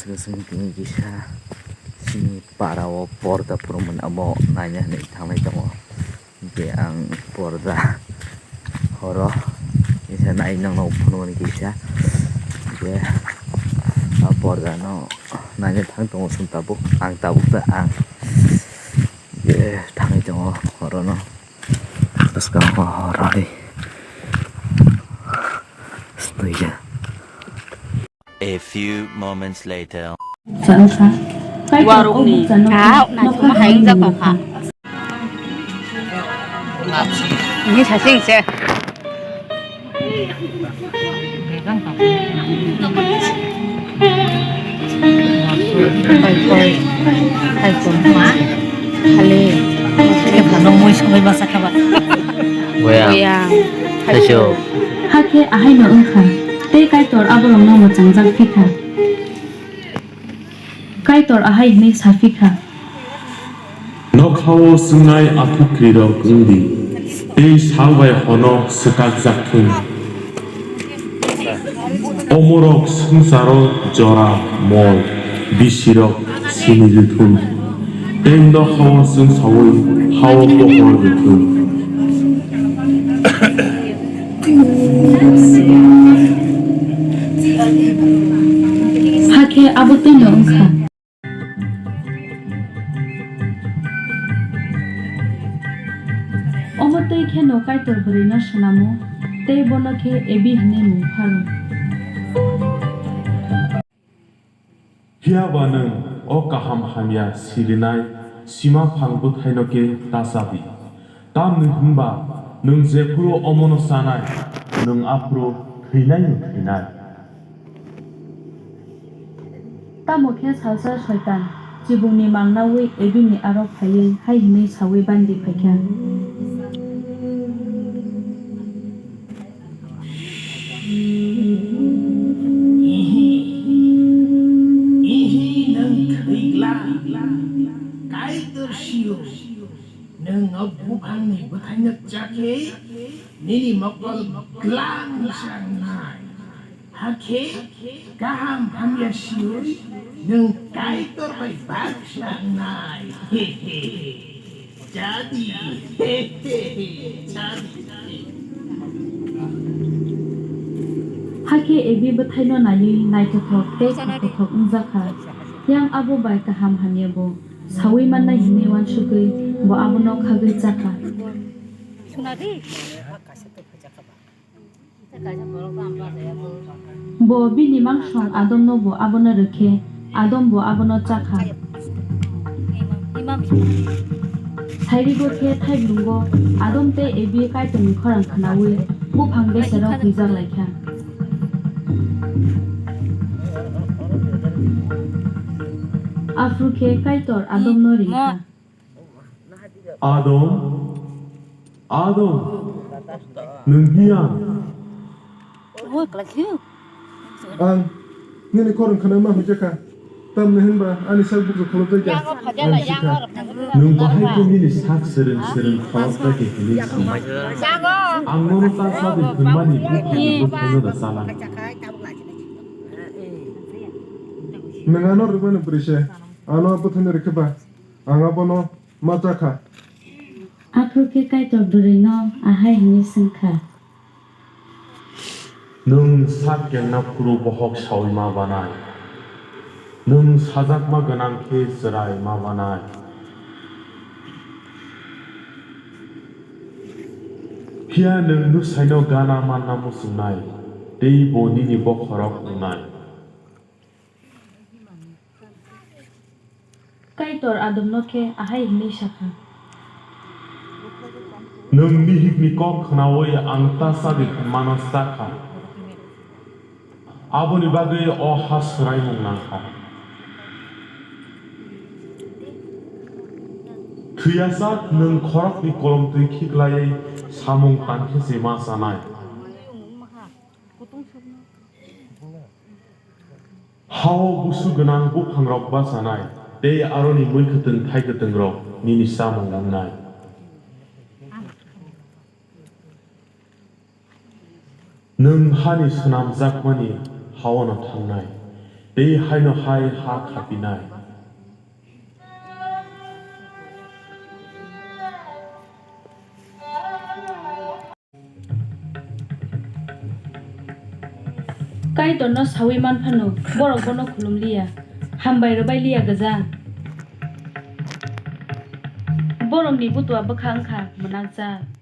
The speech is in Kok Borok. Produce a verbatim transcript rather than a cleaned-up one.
Swng swng tini kisa chini para o porda phwrwngmani abo naina hinwi thanglai tongo. Hinkhe ang porda horo kisa nai nangno phunukmani kisa. Hinkhe a porda no naina thang tongo chwng tabuk, ang tabuk ta ang. Hinkhe thangwi tongo horo no. Bwskango horo hai. Snoija. A few moments later. Sa wngkha. Warukni. Kaitor o bwchano khe nokha hai wngjakha. Ini sasing se. Hakhe ahaino wngkha, tei Kaitor aborokno mwchangjak phikha. Kaitor ahai hwnwi sa phikha. Nokhao swngnai athukrirok wng di, tei sal bai hono swkakjak thung. Omorok swngcharo jora mol bisirok sini rwthun, tei nokhao chwngsaui hao pohor rwthun. Hakhe abo twino wngkha. Omo twi kheno Kaitor bwrwino snamo, tei bono khe Evi hwnwi mung pharo. Phiya ba nwng o kaham hamya sirinai sima phang bwthaino khe ta cha di. Tamni hwn ba nwng jephuru omono chanai, nwng aphuru thwinaino thwinai. Tamo khe salsa Soitan chibungni mang naui Evini aro phaiwi hai hwnwi saui bandi phaikha. Ihi, ihi, nwng thwi glak, Kaitor sio, nwng o buphangni bwthaino cha khe nini mokol glang sangnai. Hakhe kaham hamya siui nwng Kaitor bai baksa wngnai. He he he. Jadi. He he he. Jadi. Hakhe Evi bwthaino naiwi naithothok tei khakhothok wngjakha. Yang abo bai kaham hamya bo saui mannai hwnwi uansukgwi bo abono khagwi chakha. Bo bini mangsong Adomno bo abono rwkhe, Adam bo abono chakha. Sairigo khe thaiglwngo Adam tei Evi Kaitorni khorang khnaui buphang besero huijak laikha. Aphuru khe Kaitor Adomno ringkha. Adam, Adam, nwng phiya? Ang nini khorang khnaima huijakha, tamni hwnba ani sak bukjak kholopjaikha. Ang sikha, nwng bahai khe nini sak srwng srwng kholopjaikha hinwi swi. Ang nono ta chadi hwnmani buphangni bwthaino da chala. Nwng ano rwmani bwrwi se, ano bwthaino rwkhe ba? Ang abono ma cha kha. Aphuru khe Kaitor bwrwino ahai hwnwi swng kha. Nwng sak kengna phuru bohok saui ma banai. Nwng sajakma gwnang khe chwrai ma banai. Phiya nwng bwsaino gana manna muchungnai, tei bo nini bokhorok wngnai. Kaitor Adomno khe ahai hwnwi sa kha. Nwng mihikni kok khnaui ang ta chadi hwnmano cha kha. Aboni bagwi o ha swraimung nang kha. Thwiyasak nwng khorokni kolomtwi khiklaiwi samung tang khe se ma chanai. Hao busu gwnang buphangrok bachanai, tei aroni mui kwtwng thai kwtwngrok nini chamung wngnai. Nwng hani swnamjakmani haono thangnai, Tei haino hai ha khapinai. Kaitorno saui man phano borok bono khulum liya, hambai rwbai liya gwja. Borokni butua bwkha wngkha mwnakjak.